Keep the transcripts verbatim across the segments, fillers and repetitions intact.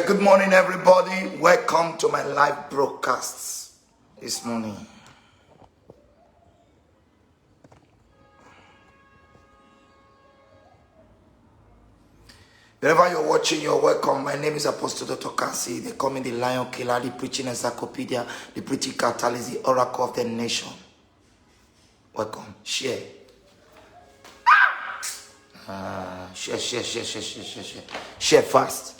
Good morning, everybody. Welcome to my live broadcasts this morning. Wherever you're watching, you're welcome. My name is Apostle Doctor Kasi. They call me the Lion Killer, the preaching encyclopedia, the preaching catalyst, the oracle of the nation. Welcome. Share. Ah, share, share, share, share, share, share, share. Share fast.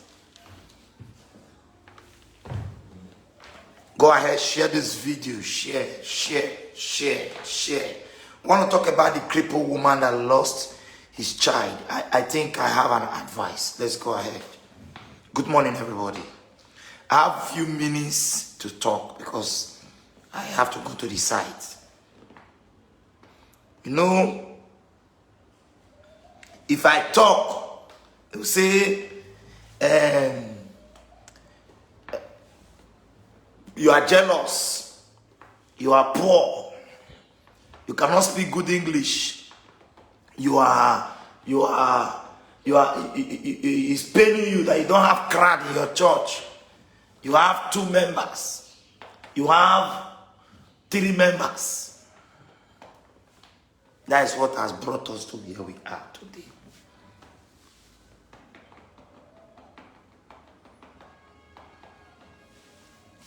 Go ahead, share this video. Share, share, share, share. Want to talk about the crippled woman that lost his child? I, I think I have an advice. Let's go ahead. Good morning, everybody. I have a few minutes to talk because I have to go to the site. You know, if I talk, they will say, um, "You are jealous, you are poor, you cannot speak good English, you are, you are, you are, it- it- it- it- it's paining you that you don't have crowd in your church. You have two members, you have three members." That is what has brought us to where we are today.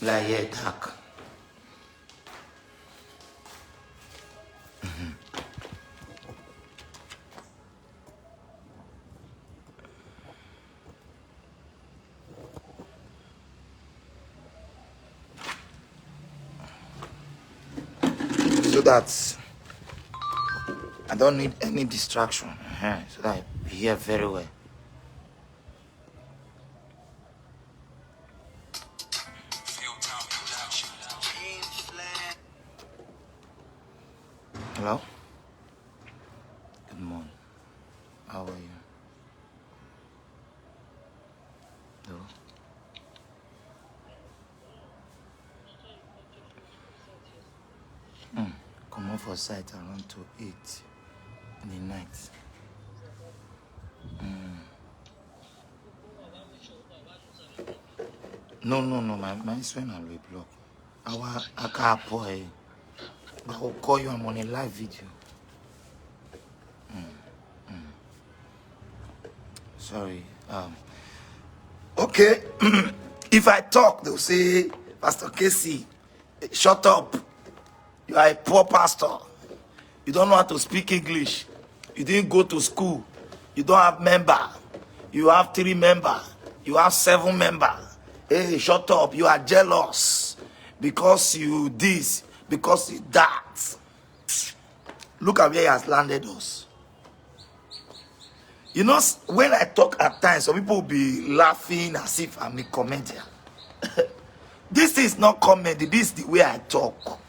Like, yeah, dark. So that I don't need any distraction. Uh-huh. So that I hear very well. Hello? Good morning. How are you? Hello? Hmm. Come on for site around to eight in the night. Hmm. No, no, no, my, my screen will block. Our Akapo, eh? I will call you. I'm on a live video. Mm, mm. Sorry. Um, okay. If I talk, they'll say, "Pastor Casey, shut up. You are a poor pastor. You don't know how to speak English. You didn't go to school. You don't have member. You have three member. You have seven member. Hey, shut up. You are jealous because you this, because you that." Look at where he has landed us. You know, s- when I talk at times, some people will be laughing as if I'm a comedian. This is not comedy. This is the way I talk.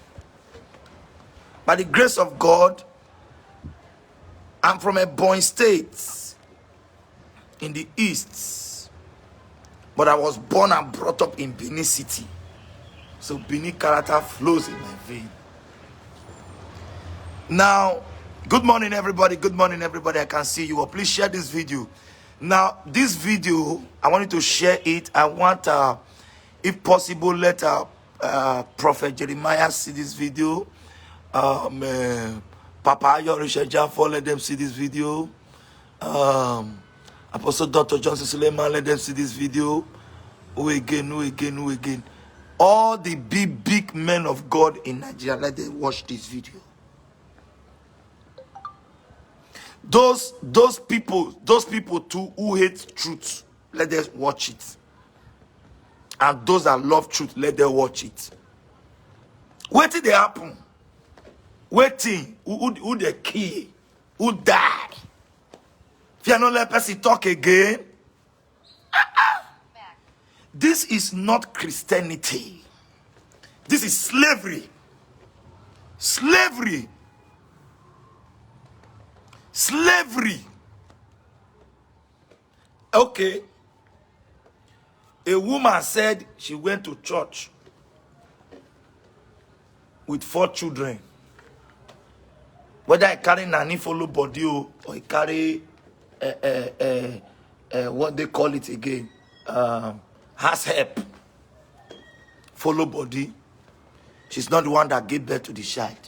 By the grace of God, I'm from Ebonyi State in the east, but I was born and brought up in Benin City. So Benin character flows in my vein. Now, good morning, everybody. Good morning, everybody. I can see you all. Please share this video. Now, this video, I want you to share it. I want, uh, if possible, let, uh, uh, Prophet Jeremiah see this video. Um, uh, Papa Ayo Richard Jafo, let them see this video. Um, Apostle Doctor Johnson Suleiman, let them see this video. Who again? Who again? Who again? All the big, big men of God in Nigeria, let them watch this video. Those, those people, those people too who hate truth, let them watch it. And those that love truth, let them watch it. What did they happen? Waiting, who, who, who they kill, who die? If you no let person talk again, this is not Christianity. This is slavery. Slavery. Slavery. Okay. A woman said she went to church with four children. Whether I carry nanny follow body o, or I carry, uh, uh, uh, uh, what they call it again, um, has help. Follow body. She's not the one that gave birth to the child.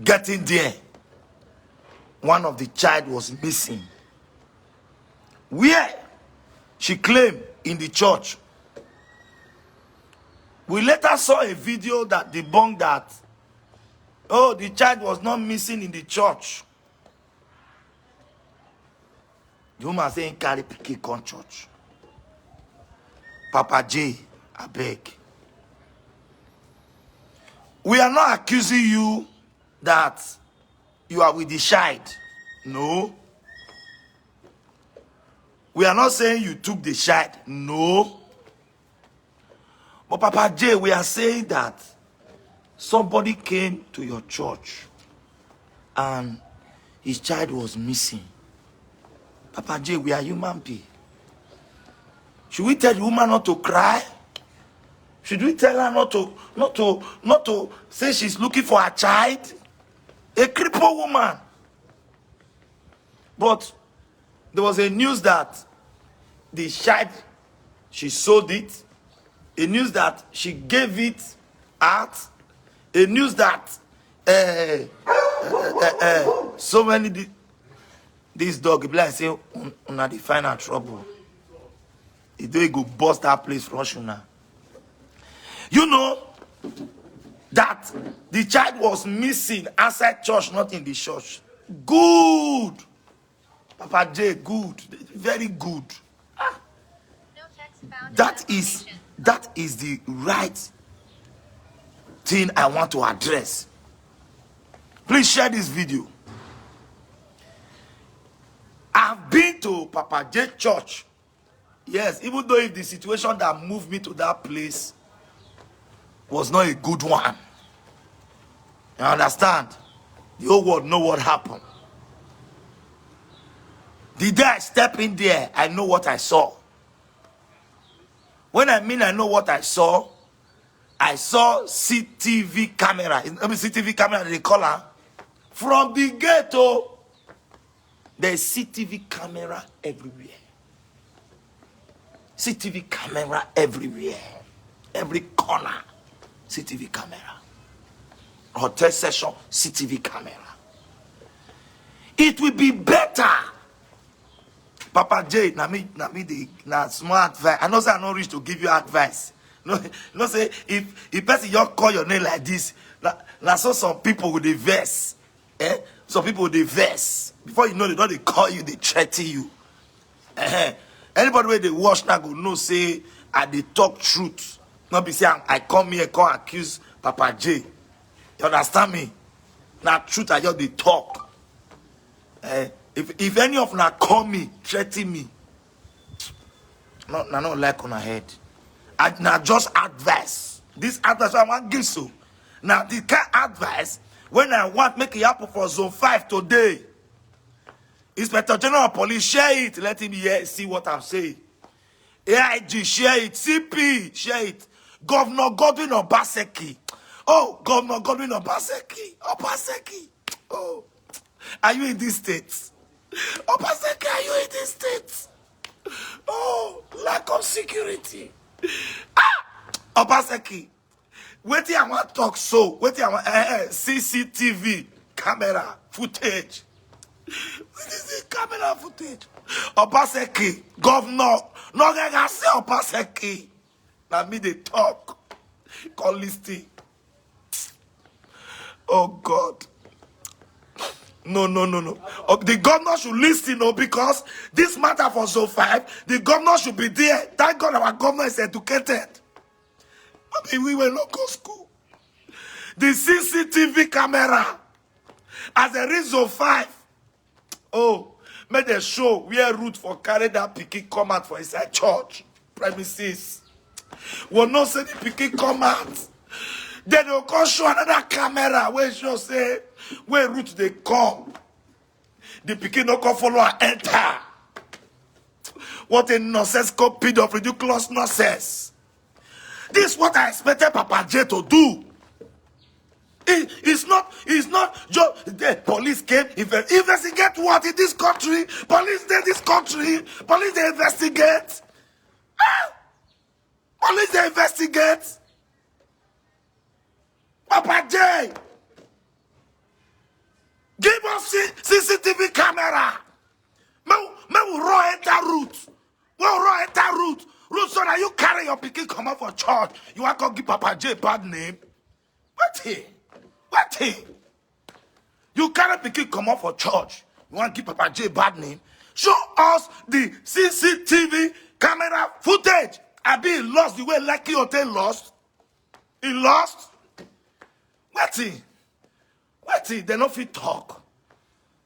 Getting there, one of the child was missing. Where she claimed in the church. We later saw a video that debunked that, oh, the child was not missing in the church. The woman say he carry pikin come church. Papa J, abeg. We are not accusing you that you are with the child. No. We are not saying you took the child. No. But Papa J, we are saying that somebody came to your church and his child was missing. Papa J, we are human being. Should we tell the woman not to cry? Should we tell her not to, not to, not to say she's looking for her child? A crippled woman. But there was a news that the child, she sold it. A news that she gave it out. A news that, eh, eh, eh, eh, so many di-, this dog, e be like say un-, una dey find am trouble. E dey go burst that place, rush una. You know that the child was missing outside church, not in the church. Good. Papa J, good. Very good. That is, that is the right thing I want to address. Please share this video. I've been to Papa J church. Yes, even though if the situation that moved me to that place was not a good one. You understand? The whole world know what happened. The day I step in there, I know what I saw. When I mean I know what I saw, I saw C T V camera. It's not C T V camera, they call her. From the gate, oh, there's C T V camera everywhere. C T V camera everywhere. Every corner, C T V camera. Hotel session, C T V camera. It will be better. Papa J, na me, na me the, na small advice. I know say I no reach to give you advice. No, no say if, if person just call your name like this, na, na so some people go dey vex. Eh? Some people dey vex. Before you know, they don dey call you, they threaten you. Eh, anybody wey dey watch now go know say I dey talk truth. No be say I, I come here, come accuse Papa J. You understand me? Na truth I just dey talk. Eh, if, if any of una call me, threaten me, no, na no like una head. I, na just advice. This advice I wan give so. Na the kind advice when I want make it happen for Zone five today. Inspector General of Police, share it. Let him hear, see what I'm saying. A I G, share it. C P, share it. Governor Godwin Obaseki. Oh, Governor Godwin Obaseki. Obaseki. Oh, are you in this state? Obaseki, are you in this state? Oh, lack of security. Ah, Obaseki. Wetin I wan talk so? Wetin I wan, eh, eh, C C T V camera footage. C C T V camera footage. Obaseki, governor. No, I say Obaseki. Na me dey talk. Come listen. Oh God. No, no, no, no. Oh, the governor should listen, oh, because this matter for Zone five, the governor should be there. Thank God our governor is educated. No be we wey no go school. The C C T V camera as a reason five. Oh, make dem show where Ruth for carry that pikin come out for inside church premises. We know say the pikin come out. Then dem come show another camera wey show say where Ruth dey come. The pikin no come follow her enter. What a nonsensical, pid of ridiculous nonsense. This is what I expected Papa J to do. It, it's not, it's not just the police came, inve-, investigate what in this country? Police dey this country. Police dey investigate. Ah! Police dey investigate. Papa J, give us C- CCTV camera. Make, make we run enter route. We run enter route. Route so that you carry your pikin comot for church. You wan come give Papa J bad name? Wetin? Wetin? You carry pikin comot for church. You wan give Papa J bad name? Show us the CCTV camera footage. Abi he lost the way Lekki Ote lost? He lost? Wetin? Wetin? Dem no fit talk.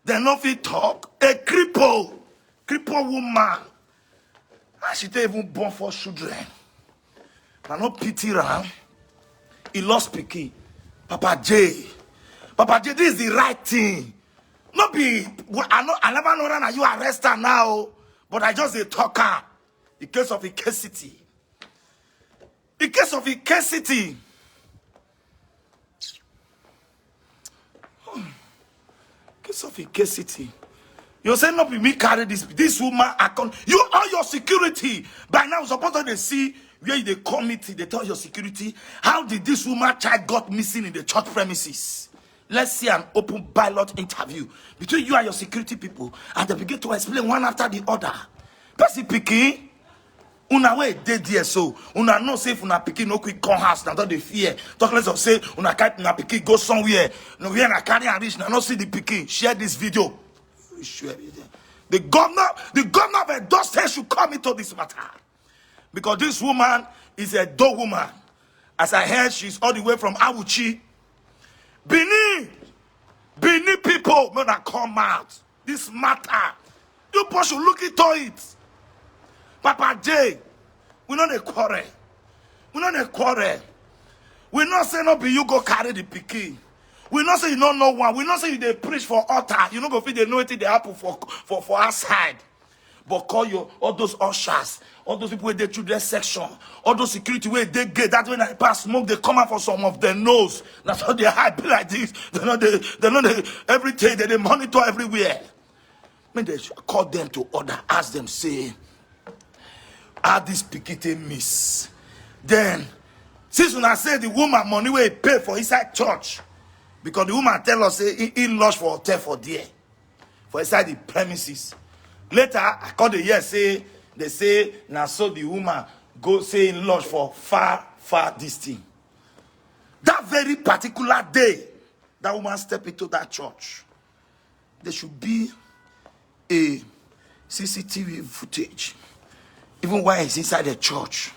Dem no fit talk. A cripple, cripple woman. How she take even born four children? I no pity am. He lost pikin. Papa J. Papa J, this is the right thing. No be, I no, I never know that you arrest her now, but I just dey talk am. The case of Ike City. The case of Ike City. Case of Ike City. You say no be me carry this, this woman account. You are your security. By now, suppose they see where they committee, they tell your security. How did this woman child got missing in the church premises? Let's see an open ballot interview between you and your security people, and they begin to explain one after the other. Person pikin, una wey dey there so, una know say if una pikin no quick come house, na don dey fear. Talk less of say una carry una pikin go somewhere, no where na carry am reach, na no see the pikin. Share this video. Share it. The governor, the governor of Edo State should come into this matter, because this woman is a Edo woman. As I heard, she's all the way from Auchi. Benin, Benin people, make una come out. This matter, you people should look into it. Papa J, we no dey quarrel. We no dey quarrel. We no say no be you go carry the pikin. We no say you no know one. We no say you dey preach for altar. You no go fit dey know wetin dey happen for, for, for outside. But call your, all those ushers, all those people wey dey children section, all those security wey dey gate, that when I pass smoke, they come out for some of their nose. That's how they hide, be like this. They know they, they know they, everything, they dey monitor everywhere. Make they call them to order, ask them, say, how this pikin take miss? Then, since una say the woman money wey he pay for inside church, because the woman tell us say he, he lodge for hotel for there, for inside the premises. Later, I call the hear say, they say, na so the woman go say he lodge for far, far this thing. That very particular day, that woman step into that church. There should be a CCTV footage, even while he's inside the church.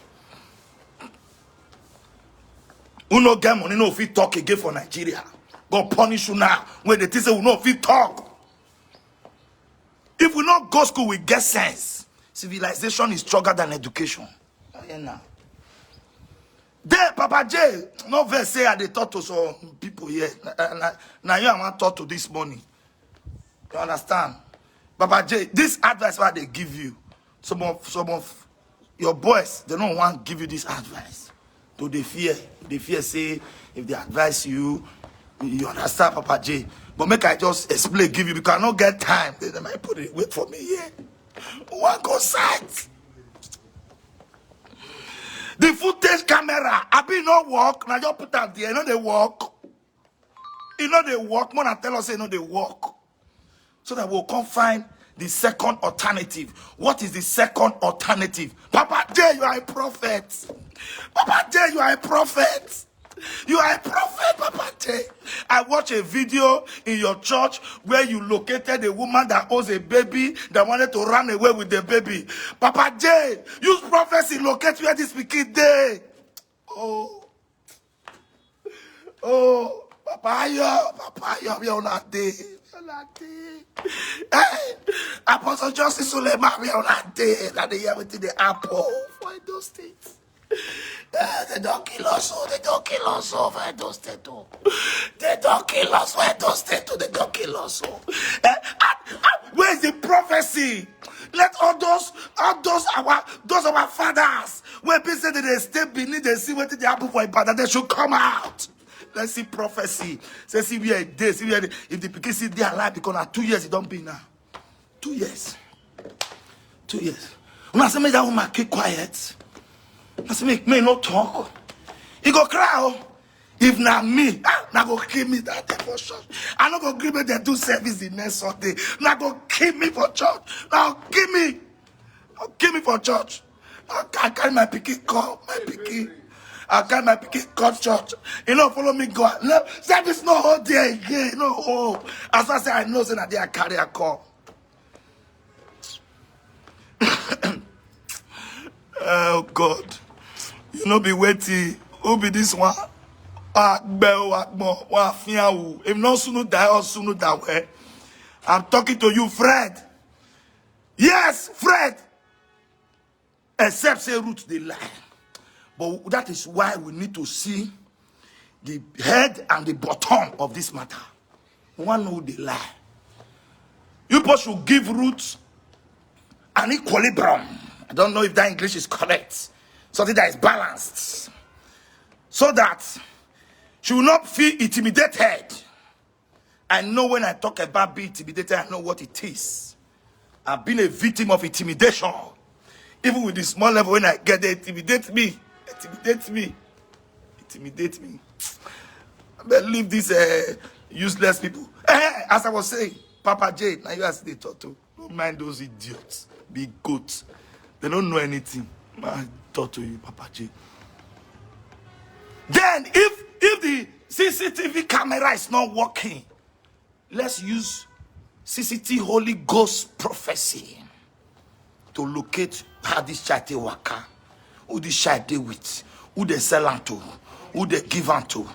Who no get money, no fit talk again for Nigeria. God punish you now. When they think say we no fit talk. If we no go school, we get sense. Civilization is stronger than education. Oh, yeah, now. There, Papa J, no vex say I dey talk to some people here. Na, na, na you I wan talk to this morning. You understand? Papa J, this advice wey I dey give you, some of, some of your boys, they no wan give you this advice. To dey fear, they fear say if they advise you, you understand, Papa J. But make I just explain, give you, because I no get time. They, they might put it, wait for me here. One go sight. The footage camera, abi no work. Now you put am there, no dey work. E no dey work. More than tell us say e no dey work. So that we'll come find the second alternative. What is the second alternative? Papa J, you are a prophet. Papa J, you are a prophet. You are a prophet, Papa J. I watched a video in your church where you located a woman that owns a baby that wanted to run away with the baby. Papa J, use prophecy, locate where this pikin dey. Oh. Oh, Papa Ayo, Papa Ayo, where una dey? Where una dey? Hey, Apostle Justice Suleiman, where una dey? Na dey hear wetin dey happen for Edo State. Eh, they don kill us, oh, they don kill us, oh, for Edo State, oh. They don kill us for Edo State, oh, they don kill us, oh. Eh, ah, ah, where is the prophecy? Let all those, all those our, those our fathers wey be say they dey stay Benin, they see wetin dey happen for Ibadan, they should come out. Let's see prophecy. Say, see where e dey, see where e dey. If the pikin still dey alive, because na two years e don be now. Two years. Two years. Una say make that woman keep quiet. I say, make me no talk. He go cry. Oh. If na me, ah, na go kill me that day for church. I no go gree make dem do service the next Sunday. Na go kill me for church. Na go kill me. Na go kill me for church. I, I carry my pikin come, my pikin. I carry my pikin come church. You know, follow me go. No, service no hold there again. No hold. As I say, I know say na there I carry her come. Oh God, you no be wetin. Who be this one? Agbe o, agbon, wa fiawu. If no sunu die, or sunu die well. I'm talking to you, Fred. Yes, Fred. Except say Ruth dey lie. But that is why we need to see the head and the bottom of this matter. We wan know the lie. You people should give Ruth an equilibrium. I don't know if that English is correct. Something that is balanced. So that she will not feel intimidated. I know when I talk about being intimidated, I know what it is. I've been a victim of intimidation. Even with the small level, when I get there, intimidate me. Intimidate me. Intimidate me. But leave these uh, useless people. Eh, as I was saying, Papa J, now you ask the talk to. Don't mind those idiots. Be good. They don't know anything. I talk to you, Papa J. Then, if if the C C T V camera is not working, let's use C C T V Holy Ghost prophecy to locate how this child take waka, who this child dey with, who they sell am to, who they give am to.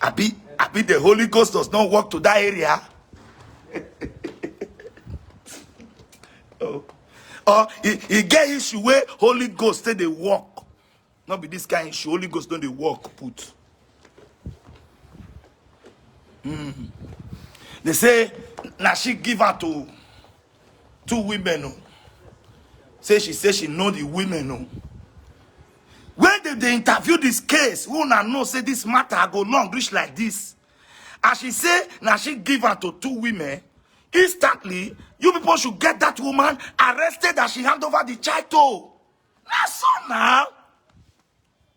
Abi, abi the Holy Ghost does not work to that area. Oh. Or he, he get issue where Holy Ghost say they work. Not be this kind issue. Holy Ghost don't they work put. Mm. They say, now she give her to two women. Oh. Say she say she know the women. Oh. When they, they interview this case, who na know say this matter go long reach like this. As she say, now she give her to two women. Instantly, you people should get that woman arrested as she hand over the child to. Na so now.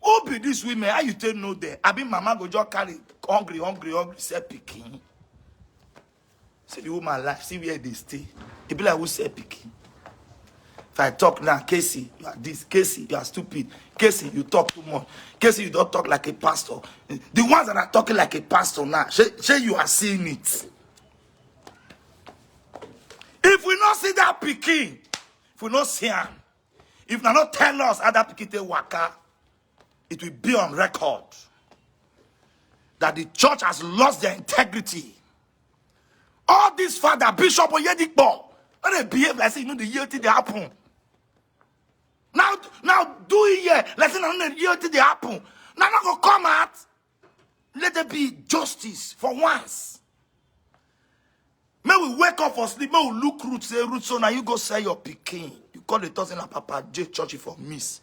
Who be these women? How you take know them? I be mama go just carry hungry, hungry, hungry, say pikin. See the woman life, see where they stay. It be like who say pikin. If I talk now, Casey, you are this. Casey, you are stupid. Casey, you talk too much. Casey, you don't talk like a pastor. The ones that are talking like a pastor now, say, say you are seeing it. If we not see that pikin, if we not see him, if they not tell us how that pikin take waka, it will be on record that the church has lost their integrity. All this father, Bishop Oyedepo, when they behave like say you know the year thing they happen. Now, now do it here. Like say now the year thing they happen. Now not go come out. Let there be justice for once. May we wake up for sleep. May we look Ruth, say, Ruth, so now you go sell your pikin. You call the thousand and Papa J church for miss.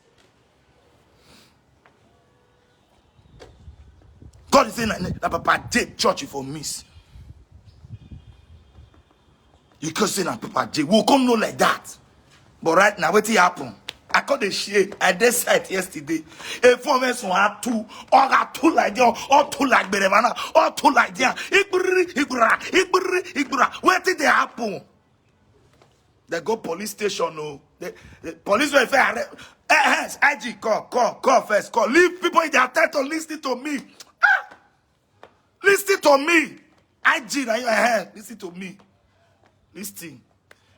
God is saying that Papa J church for miss. You can say that Papa J will come no like that. But right now, what happen? I caught the shit. I did site yesterday. A four verse one two, or got two like them, or two like Berevana, or two like them. Igbri, igbra, igbri, igbra. What did they happen? They go police station, no. The, the police will fair. Eh, eh, I G, call, call, call first, call. Leave people in their title, listen to me. Ah! Listen to me. I G, now your hand. Listen to me. Listen.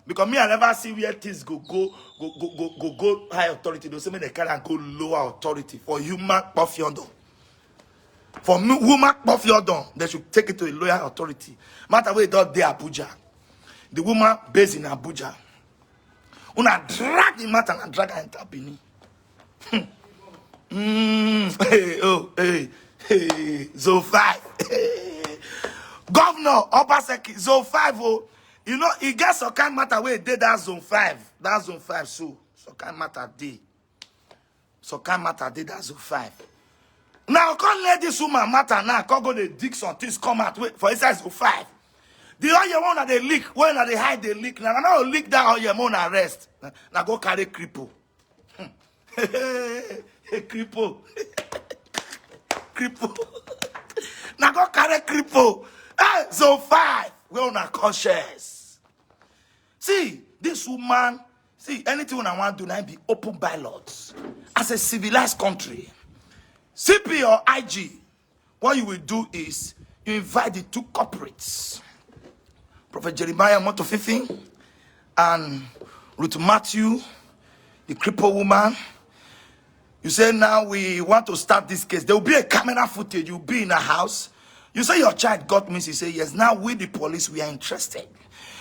Because me, I never see where things go, go, go, go, go, go, go high authority. They say me they carry and go lower authority for human perfume. For woman perfume, they should take it to a lower authority. Matter where don't dey Abuja. The woman based in Abuja. Una drag the matter and drag her enter Benin. Mm, hey, oh, hey, hey, zone five. Governor Obaseki, zone five, oh. You know, he gets some kind matter where he did that zone five. That zone five, so some kind matter dey. Some kind matter dey that zone five. Now, come let this woman matter now. Come go dey dig some things come out. Wait, for inside zone five. The oil one that they leak, when that they hide, they leak. Now, now leak that oil, more arrest. Now, now go carry cripple. A cripple. Cripple. Now go carry cripple. Hey, zone five. We on our conscience. See, this woman, see, anything I want to do now be open by laws. As a civilized country, C P or I G, what you will do is you invite the two culprits, Prophet Jeremiah Motofifin and Ruth Matthew, the cripple woman. You say, "Now we want to start this case." There will be a camera footage. You'll be in a house. You say your child got missing. You say, "Yes, now we, the police, we are interested."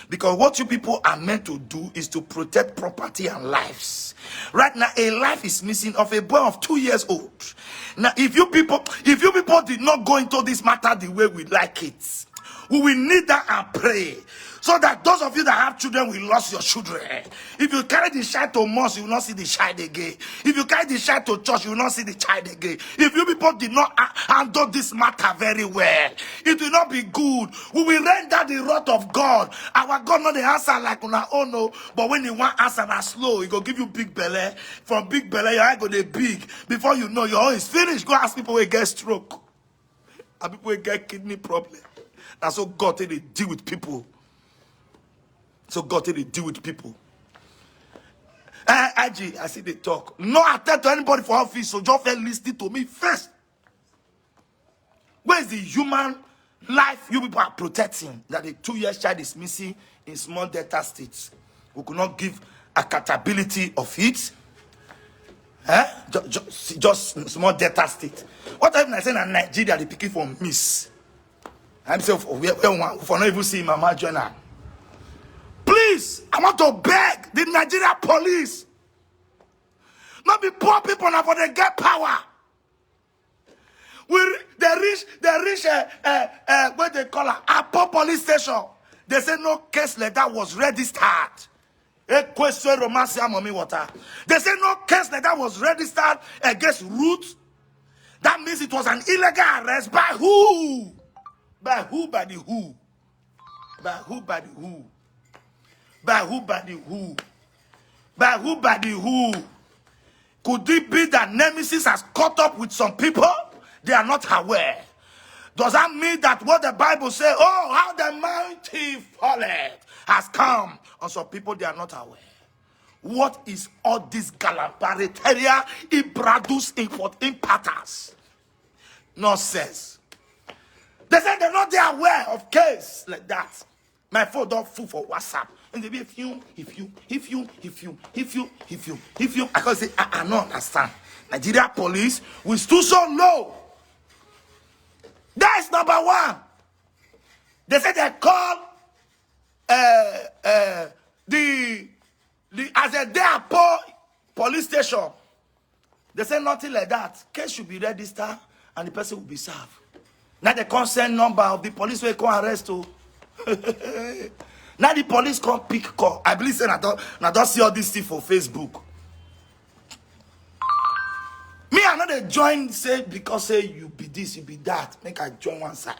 Because what you people are meant to do is to protect property and lives. Right now, a life is missing of a boy of two years old. Now, if you people, if you people did not go into this matter the way we like it, we will kneel down and pray so that those of you that have children will lost your children. If you carry the child to mosque, you will not see the child again. If you carry the child to church, you will not see the child again. If you people did not ha- handle this matter very well, it will not be good. We will render the wrath of God. Our God not the answer like una own, no. But when he want answer na slow, he go give you big belly. From big belly, your eye go dey big. Before you know, your own is finished. Go ask people wey get stroke. And people wey get kidney problem. Na so God take dey deal with people. So God take dey deal with people. Eh, I G, I see the talk. No attempt to anybody for office, so just first listen to me first. Where is the human life you people are protecting that a two years child is missing in small Delta states? We could not give accountability of it. Eh? Just, just small Delta state. What if I say na Nigeria, the pikin for miss? I'm saying for where, where one for not even see mama join her. Please, I want to beg the Nigeria police. Not be poor people now for they get power. We re- they reach they reach uh, uh, uh, what they call a Apo police station. They say no case like that was registered. A question romance mommy water. They say no case like that was registered against Ruth. That means it was an illegal arrest by who? By who? By the who? By who? By the who? By who? By the who? By who? By the who? Could it be that Nemesis has caught up with some people? They are not aware. Does that mean that what the Bible says, "Oh, how the mighty falleth," has come on some people? They are not aware. What is all this galabaritarian, ibradus, import, impatas? Nonsense. They say they're not there aware of case like that. My phone don't full for WhatsApp. And they be if you, if you, if you, if you, if you, if you, if you. I can say, I, I don't understand. Nigeria police will stood so low. That is number one. They say they call uh, uh, the the as a day Apo police station. They say nothing like that. Case should be registered and the person will be served. Now the consent number of the police will come arrest you. Now the police come pick call. I believe say I don't, I don't see all this thing for Facebook. Me, I know they join say because say you be this, you be that. Make I join one side.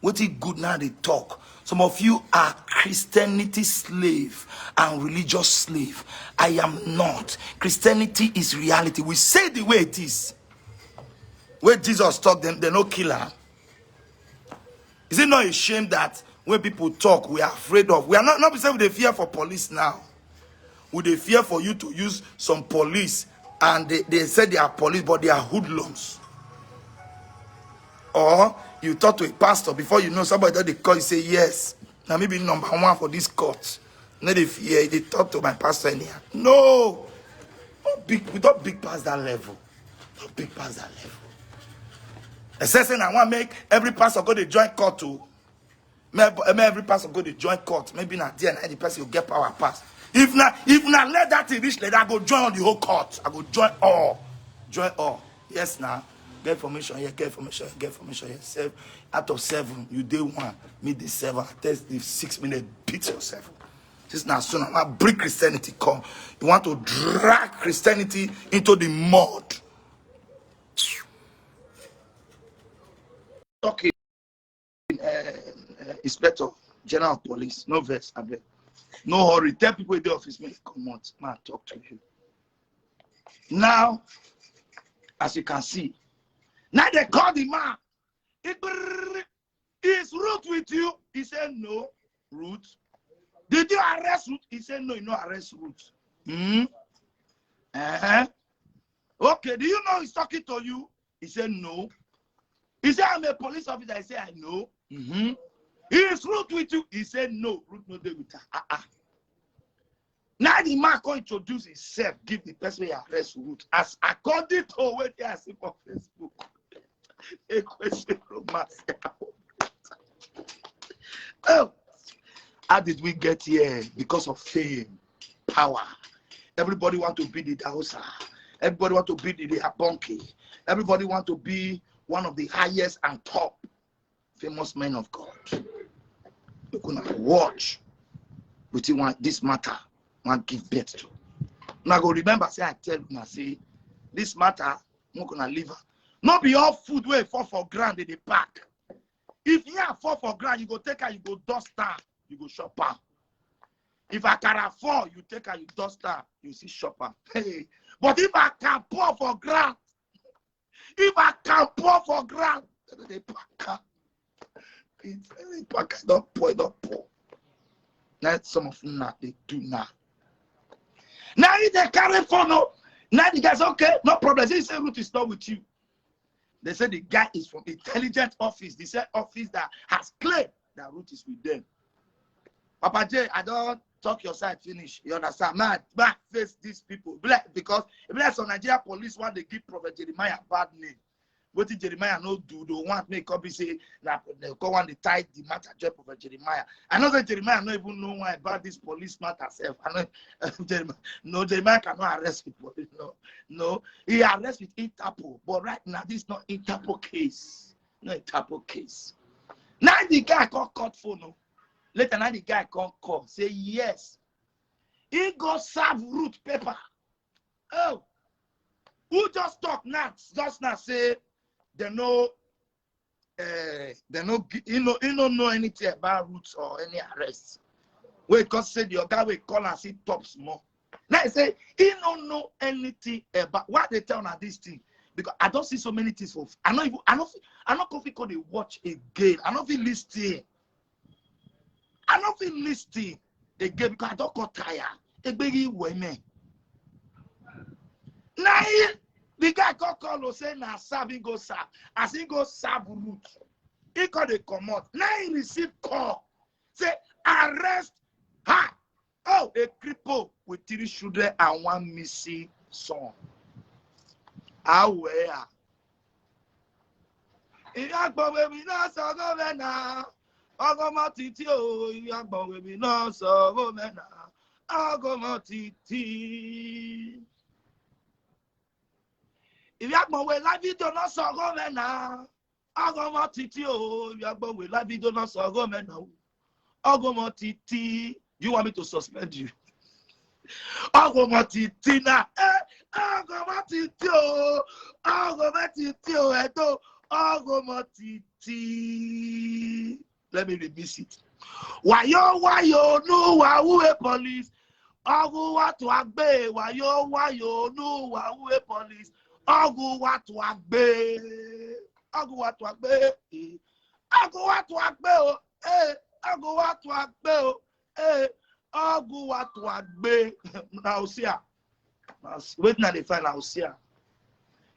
What it good now they talk. Some of you are Christianity slave and religious slave. I am not. Christianity is reality. We say the way it is. Where Jesus talk, them they no kill her. Is it not a shame that when people talk, we are afraid of? We are not not saying they fear for police now. Would they fear for you to use some police and they, they said they are police, but they are hoodlums? Or you talk to a pastor before you know somebody that they call you say yes. Now maybe number one for this court. Not if yeah, they talk to my pastor anyhow. No, not big. We don't big past that level. Not big past that level. Except say I want make every pastor go to join court too. May, may every pastor go to join court. Maybe not there, na the person will get power pass. If not, if not, let that thing reach like that, I go join on the whole court. I go join all, join all. Yes, now get information here, get information here, get information here. Seven out of seven, you day one, me day seven. I test the six minute beat yourself. This now soon I bring Christianity come. You want to drag Christianity into the mud. Okay. Uh, uh, Inspector General of Police, no vex, abeg. No hurry. Tell people in the office make they come out. Man, talk to you. Now, As you can see. Now they call the man. He, "Is Ruth with you?" He said, "No, Ruth." "Did you arrest Ruth?" He said, "No, you no arrest Ruth." Hmm. Uh-huh. "Okay, do you know he's talking to you?" He said, "No." He said, "I'm a police officer." He said, "I know." Hmm. "Is Ruth with you?" He said, "No, Ruth no dey with her." Ah, ah. Now the man come introduce himself, give the person wey arrest Ruth. As according to what I see for Facebook. A question romance. Oh, how did we get here? Because of fame, power. Everybody want to be the Dausa. Everybody want to be the Abonki. Everybody want to be one of the highest and top famous men of God. You gonna watch with you want this matter, want give birth to. Now go remember, say I tell you, say this matter, I'm gonna leave her. No be all food wey fall for ground they dey pack. If you fall for ground, you go take her, you go dust her, you go shop her. If akara fall, you take her, you dust her, you see shop her. Hey, but if I can pour for ground, if I can pour for ground, they pack her. If any pack, I don't pour, don't pour. That's some of them now they do now. Now if they carry phone, no. Now the guys, "Okay, no problem." He say Ruth is not with you. They say the guy is from intelligence office. They say office that has claimed that Ruth is with them. Papa J, I don't talk your side finish. You understand? Man, man face these people. Be like, because if that's on Nigeria police want they give Prophet Jeremiah bad name. What did Jeremiah no do? They want make copy say that they go on the tie the matter job of Jeremiah. I know that Jeremiah no even know why about this police matter self. I know Jeremiah, no, Jeremiah cannot arrest people. No, no, he arrest with Interpol, but right now this is not Interpol case. No Interpol case. Now the guy call court phone. No. Later now the guy call call say yes, he go serve Ruth paper. Oh, who just talk now? Just now say they no, uh, they no, he no, he no know anything about Ruth or any arrest. Wait, cause say the guy will call and see top small. Now he say he no know anything about what they tell now this thing, because I don't see so many things for. I not even, I not, I not coffee call they watch again. I not feel listen. I no fit listen again because I don come tire. Egbegi women. Na him, the guy come call o say na serve him go serve. As him go serve Ruth, he come dey comot. Na him receive call say arrest her. Oh, a cripple with three children and one missing son. Aware. Ìyá gbọ̀wé mi náà sọ gómìnà, ọgọ́mọ títí o, ìyá gbọ̀wé mi náà sọ gómìnà, ọgọ́mọ títí. Ìyá gbọ̀wé lábídò náà sọ gómìnà, ọgọ́mọ títí o, ìyá gbọ̀wé lábídò náà sọ gómìnà o, ọgọ́mọ títí. Do you want me to suspend you? Ọgọ́mọ títí náà, eh, ọgọ́mọ títí o, ọgọ́mọ títí o, ẹ̀dọ́, ọgọ́mọ títí. Let me remix it. Wayo, wayo, no, wawu, a police. Ọgụ watu agbe, wayo, wayo, no, wawu, a police. Ọgụ watu agbe. Ọgụ watu agbe. Ọgụ watu agbe o. Eh, ọgụ watu agbe o. Eh, ọgụ watu agbe. Na Hosea. Wetin I dey find na Hosea.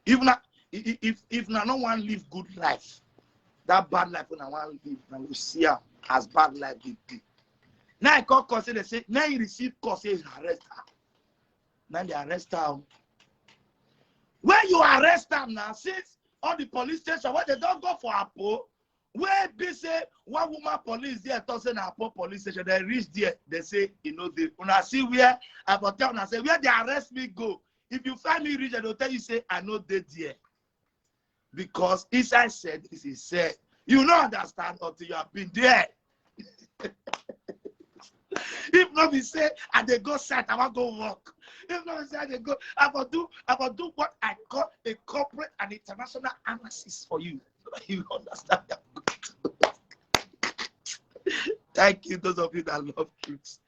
If na, if, if, if na no wan live good life, that bad life wey na wan live, na Hosea as bad life dey be. Now I come call say they say, now he receive call say he arrest her. Now they arrest her. When you arrest am now, since all the police station wey they don go for Apo, wey be say one woman police there talk say na Apo police station, they reach there, they say e no dey. Una see where I for tell una say where they arrest me go. If you find me reach, they go tell you say I no dey there. Because inside said is he said. You no understand until you have been there. If not be say I dey go site, I wan go work. If not be say I dey go, I go do, I go do what I call a corporate and international analysis for you. You understand that? Thank you, those of you that love truth.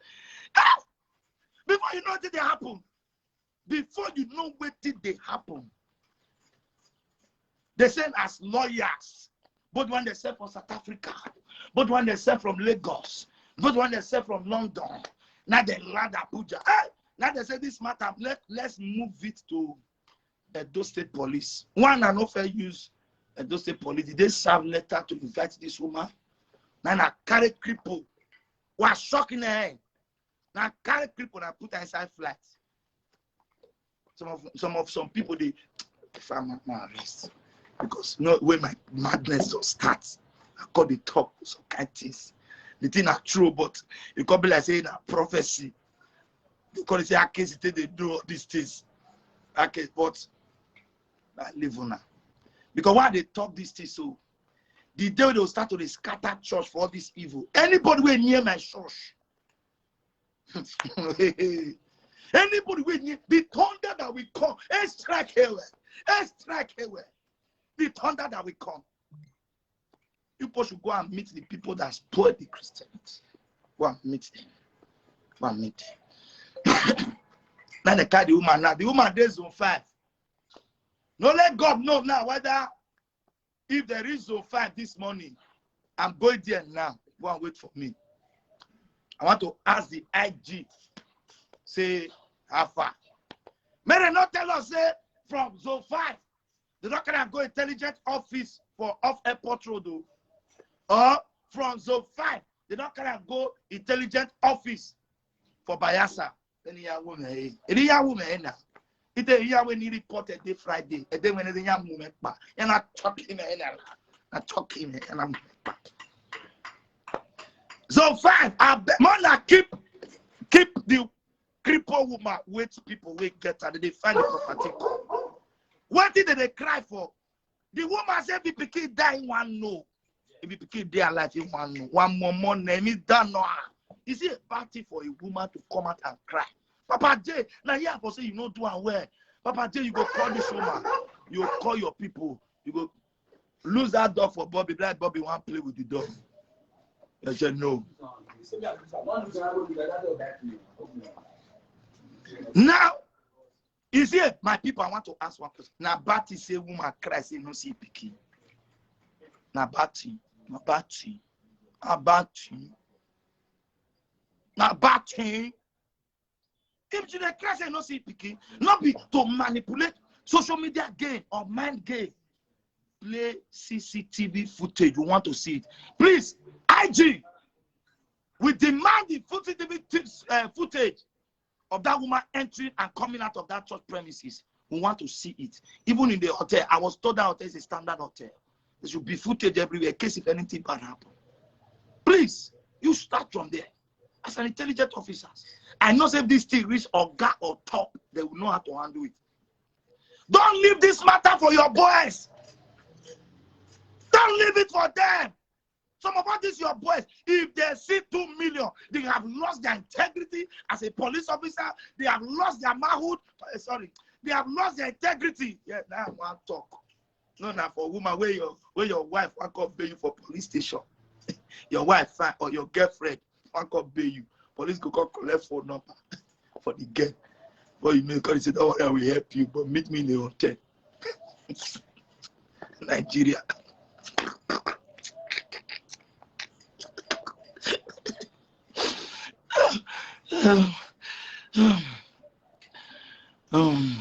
Ah! Before you know wetin dey happen, before you know wetin dey happen, They send as lawyers. Both when they send from South Africa, both when they send from Lagos, both when they send from London. Now they land Abuja. Hey, now they say this matter, let, let's move it to Edo State Police. One, I no fair use Edo State Police. Did they serve letter to invite this woman? Now I carry cripple. Was shocking her. Now carry cripple and put her inside flight. Some of some of some people they, if I'm not arrest, because you know when my madness just starts, I call the talk some kind things. The thing are true, but it could be like saying a prophecy. They call it say I can't say they do all these things. I can't, but I live on now. Because why they talk these things so? The day they will start to dey scatter church for all this evil. Anybody wey near my church, anybody wey near the thunder that will come, e strike here well, e strike here well. The thunder that will come. People should go and meet the people that spoil the Christianity. Go and meet them. Go and meet them. Now they carry the woman now. The woman dey zone five. No let God know now whether if there is zone five this morning, I'm going there now. Go and wait for me. I want to ask the I G, say, how far? May they not tell us, say, from zone five, they don't can go intelligent office for off airport road, though. Or from zone five, they don't can go intelligent office for Bayasa. Any young woman, eh? Any young woman, eh, now? It a young when he reported the Friday, and then when the young woman, pa, and I talk him, eh, and I talk him, eh, and I'm so fine. I bet man, I keep keep the cripple woman with people we get her. They find the property. What did they cry for? The woman said, "If pikin die, one no. If pikin dey alive, he one no. One more money, me done no." Is it a bad thing for a woman to come out and cry? Papa J, now here for say you no do am well. Papa J, you go call this woman. You go call your people. You go lose that dog for Bobby. Like Bobby want play with the dog. I said no. Now, is here, my people. I want to ask one question. Now, Bati say woman cry, say no see pikin. Now, Bati, now, Bati, now, Bati, now, Bati. If you dey cry, say no see pikin, not be to manipulate social media game or mind game. Play C C T V footage. We want to see it. Please, I G, we demand the footage, uh, footage of that woman entering and coming out of that church premises. We want to see it. Even in the hotel, I was told that hotel is a standard hotel. There should be footage everywhere in case if anything bad happen. Please, you start from there. As an intelligent officer, I know say this thing reach oga or top, they will know how to handle it. Don't leave this matter for your boys. Don't leave it for them. Some of all these your boys, if they see two million, they have lost their integrity as a police officer. They have lost their manhood. Uh, sorry, they have lost their integrity. Yeah, now I want talk. No, now for woman where your where your wife want come bail you for police station. Your wife fine or your girlfriend want come bail you. Police go come collect phone number for the girl. But you know, because you say, "Don't worry, I will help you, but meet me in the hotel." Nigeria. Um,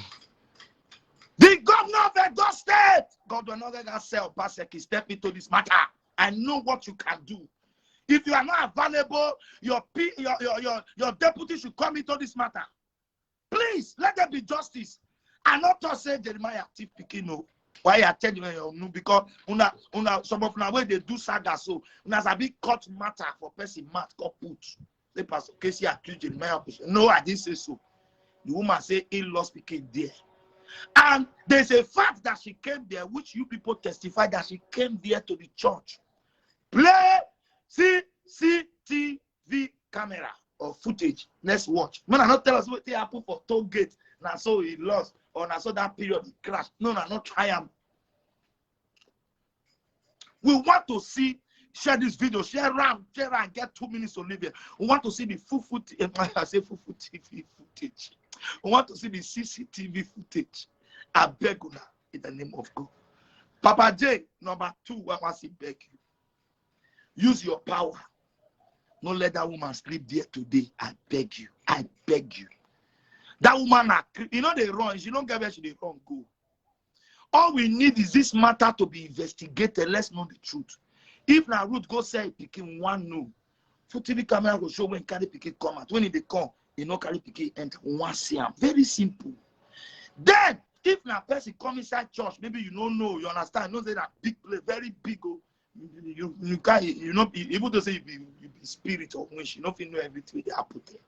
the governor of Edo State, Godwin Obaseki, step into this matter. I know what you can do. If you are not available, your, P, your, your, your, your deputy should come into this matter. Please, let there be justice. I not to say Jeremiah thief pikin, no. Why I tell you, you know, because una, una, some of una wey dey do saga so, una sabi cut matter for person mouth, come put. Say Pastor Casey accuse Jeremiah. No, I didn't say so. The woman say he lost pikin there. And there's a fact that she came there, which you people testify that she came there to the church. Play C C T V camera or footage. Let's watch. Man, I not tell us what they happen for toll gate. Now so he lost, or now so that period he crashed. No, no, not try am. We want to see, share this video, share am, share am, get two minutes to leave here. We want to see the full footage. I say full footage footage. We want to see the C C T V footage. I beg una in the name of God. Papa J, number two, I want to beg you. Use your power. No let that woman sleep there today. I beg you. I beg you. That woman, na cre- you know they run. She don't get where she dey run go. All we need is this matter to be investigated. Let's know the truth. If na Ruth go say picking one no, Futi V camera go show when carry picking come out. When they come, you know carry picking enter one see am. Very simple. Then if na person come inside church, maybe you no know, you understand? You know say that big place, very big. Oh, you you can't you know even though say you be you be spirit or wish, you no fit know everything wey dey happen there.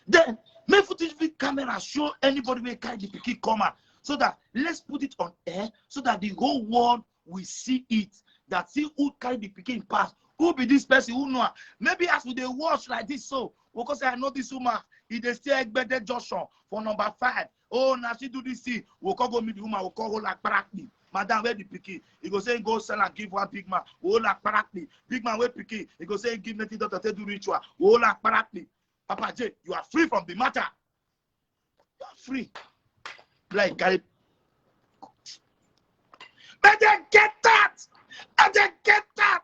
Then make footage V camera show anybody wey carry the pikin come out so that let's put it on air so that the whole world will see it. That see who carry the pikin pass. Who be this person? Who know am? Maybe as we dey watch like this, so we go say I know this woman. E dey stay Egbede Junction for number five. Oh, now she do this thing. We go go meet the woman. We go hold her practically. Madam, where the pikin? He go say go sell and give one big man. We hold her practically. Big man, where pikin? He go say give native doctor take do ritual. We hold her practically. Papa J, you are free from the matter. You are free. Like carry. But they get that. And they get that.